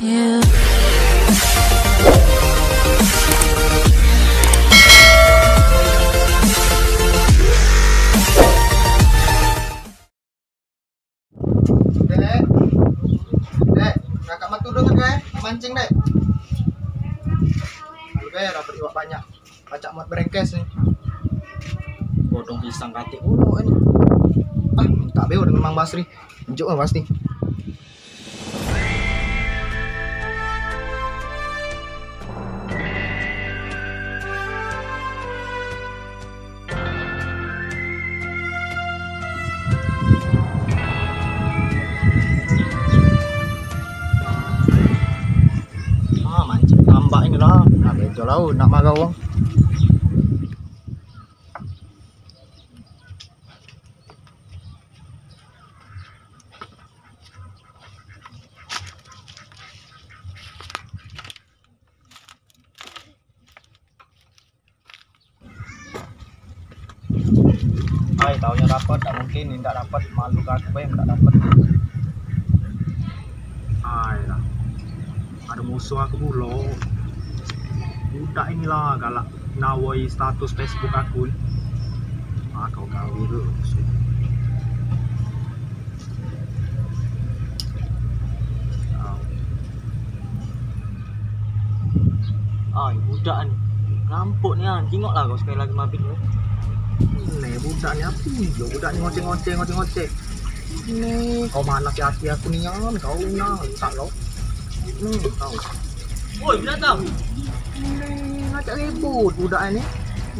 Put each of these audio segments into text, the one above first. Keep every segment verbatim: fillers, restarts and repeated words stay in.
Dek, dek, kakak matu dulu, dek, mancing, dek. Lalu, dek, dapat iwak banyak. Pacak muat berengkes ni. Godong pisang katik pulo ni. Ah, minta beo dengan Mang Basri. Enjuk lah pasti. Ah, mancing tambak ini lah. Nak bejo lau, nak marah wong. Ai, taunyo dapat, dak mungkin indak dapat, malu aku bae dak dapat. Ai lah. Ado musuh aku pulo. Budak inilah galak nawai status Facebook aku ni. Ah, kau gawe tu. Ai, budak ni. Ngampuk ni, ah. Jingok lah kau sekali lagi mabit ni. Ni budak ni apo yo? Budak ni ngoceh-ngoceh, ngoceh-ngoceh. Ni kau manas ati aku nian, kau nah, tak lo. Ni kau. Oi, binatang. Ni ngajak ribut budak ni.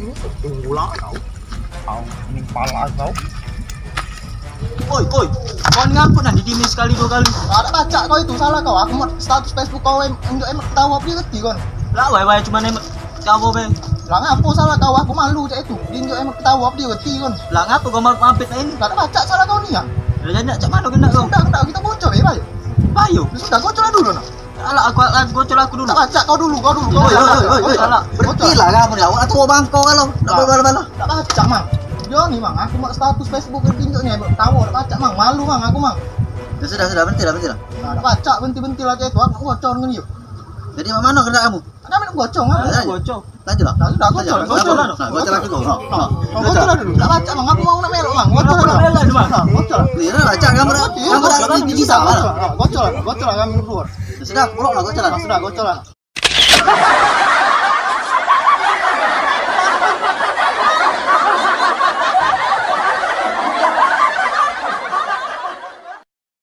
Ni tunggulah kau. Kau ni pala kau. Oi, oi. Kau ni ngapo nah didiemin sekali duo kali? Ah, dak pacak kau itu, salah kau. Aku muat status Facebook kau em, enjuk em ketawa, dio ngerti kon. Lah, wai, wai, cuman em ketawa be. Lah, ngapo salah kau? Aku malu cak itu. Dio enjuk em ketawa, dio ngerti kon. Lah, ngapo kau mau mampet ini? Lah, dak pacak, salah kau nian. Lah, jangan cak mano kena kau. Sudah, sudah, kita bocor ya, bayo. Bayo. Sudah, bocor dulu nah. Alah, aku, aku gocol aku dulu. Tak pacak, kau dulu, kau dulu, kau Oi, dulu. Oi, oi, oi, oi. Salah. Berhentilah kamu ni, awak nak tuo bangko kalau nak balah-balah. Tak pacak, Mang. Dio ni, Mang, aku mak status Facebook ke tinjuk ni, tahu tak pacak, Mang. Malu, Mang, aku, Mang. Ya sudah, sudah, berhentilah, berhentilah. Nah, tak pacak, berhenti-berhenti lah cak itu. Aku nak bocor dengan dia. Jadi, mak mano kena kamu? Ada main bocor, Mang. Ayo. Bocor. Lanjutlah. Nah, sudah, gocol, gocol. Nah, gocol aku dulu. Nah, nah. Gocol lah dulu. Tak pacak, Mang. Aku mau nak melok, Mang. Gocol lah dulu. Nah, gocol. Ni lah, cak kamu dah, kamu dah lebih tinggi sama lah. Gocol lah, gocol lah, kamu dulu. Sudah, pulak lah, gocol lah. Sudah, gocol lah.